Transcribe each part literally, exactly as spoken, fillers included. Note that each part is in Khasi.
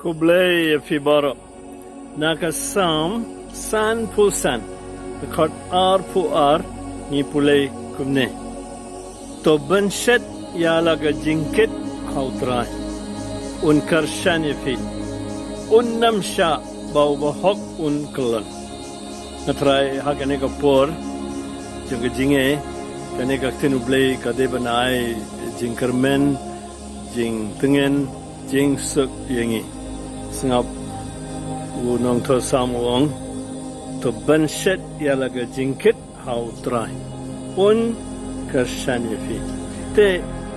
Khublei ïa phi baroh. Na ka Salm sanphew san, dkhot arphew ar, ngi pule kumne: To pynshet ïa la ka jingkit ha U Trai, un kyrshan ïa phi, un ym shah ba u bahok un kyllon. Nga trai ha kane ka por jong ka jingeh, kane ka ktien U Blei ka dei ban ai jingkyrmen, jingtngen, jingsuk ïa ngi. Sngap u nongthoh Salm u ong: To pynshet ïa la ka jingkit ha U Trai, un kyrshan ïa phi. Te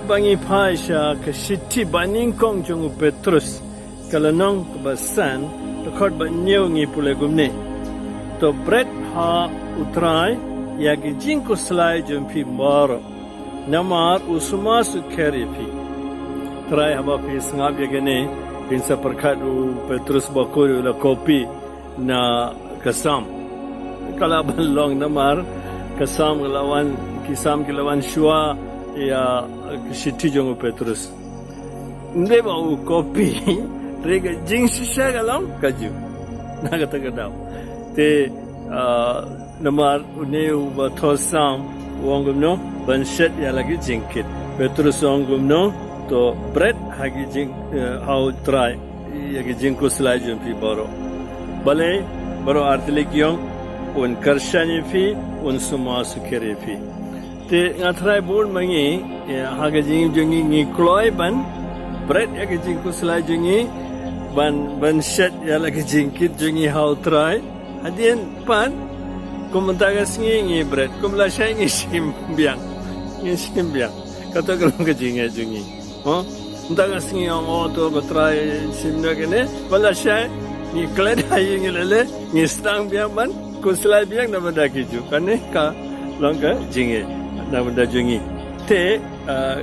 ba ngi phai sha ka shithi banyngkong jong u Petrus, ka lynnong kaba san, dkhot ba hynñiew, ngi pule kumne: To bret ha U Trai ïa ki jingkhuslai jong phi baroh, namar u sumar sukher ïa phi. Trai, haba phi sngap ïa kane, phin sa pyrkhat u Petrus ba kut u la copy na ka Salm. Ka lah ban long namar ka Salm ka la wan, ki Salm ki la wan shuwa ïa ka shithi jong u Petrus. Ym dei ba u copy, hynrei ka jingshisha ka long kajuh na kata ka daw. Te, ah, namar une uba thoh Salm u ong kumno? Pynshet ïa la ki jingkit. Petrus u ong kumno? To bret ha ki jing, eh, ha U Trai ïa ki jingkhuslai jong phi baroh. Balei? Baroh ar tylli ki ong: Un kyrshan ïa phi, un sumar sukher ïa phi. Te nga trai bun ma ngi, ïa, ha ka jingim jong ngi, ngi kloi ban bret ïa ka jingkhuslai jong ngi, ban, ban shet ïa la ka jingkit jong ngi ha U Trai. Hadien pat, kum mynta ka sngi ngi bret, kum lashai ngi shim biang. Ngi shim biang. Kato ka long ka jingeh jong ngi. Ho? Mynta ka sngi ong, oh, to ko Trai, shim noh kane. Ba lashai ngi klet ha ïing ngi leh leh, ngi sdang biang ban khuslai biang na bynta kijuh. Kane ka long ka jingeh na bynta jong ngi. Te, ah,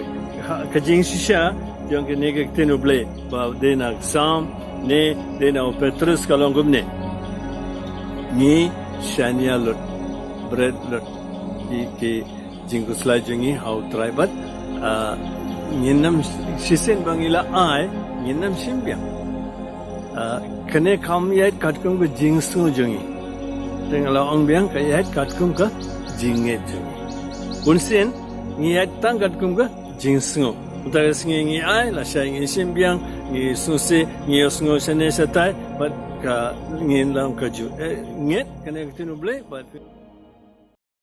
ha, ka jingshisha jong kane ka ktien U Blei ba dei na ka Salm ne dei na u Petrus ka long kumne: Ngi shaniah lut, bret lut ïa ki jingkhuslai jong ngi ha U Trai bad, ah, ngin ym, shisien ba ngi la ai, ngin ym shim biang. Ah, kane kam ïaid katkum ka jingsngew jong ngi. Te nga la ong biang, ka ïaid katkum ka jingngeit jong ngi. Bunsien ngi ïaid tang katkum ka jingsngew. Mynta ka sngi ngi ai, lashai ngi shim biang, ngi sngewsih, ngi ïohsngew shane shatai, bad ka ngin long kajuh. Eh, ngeit kane ka ktien U Blei bad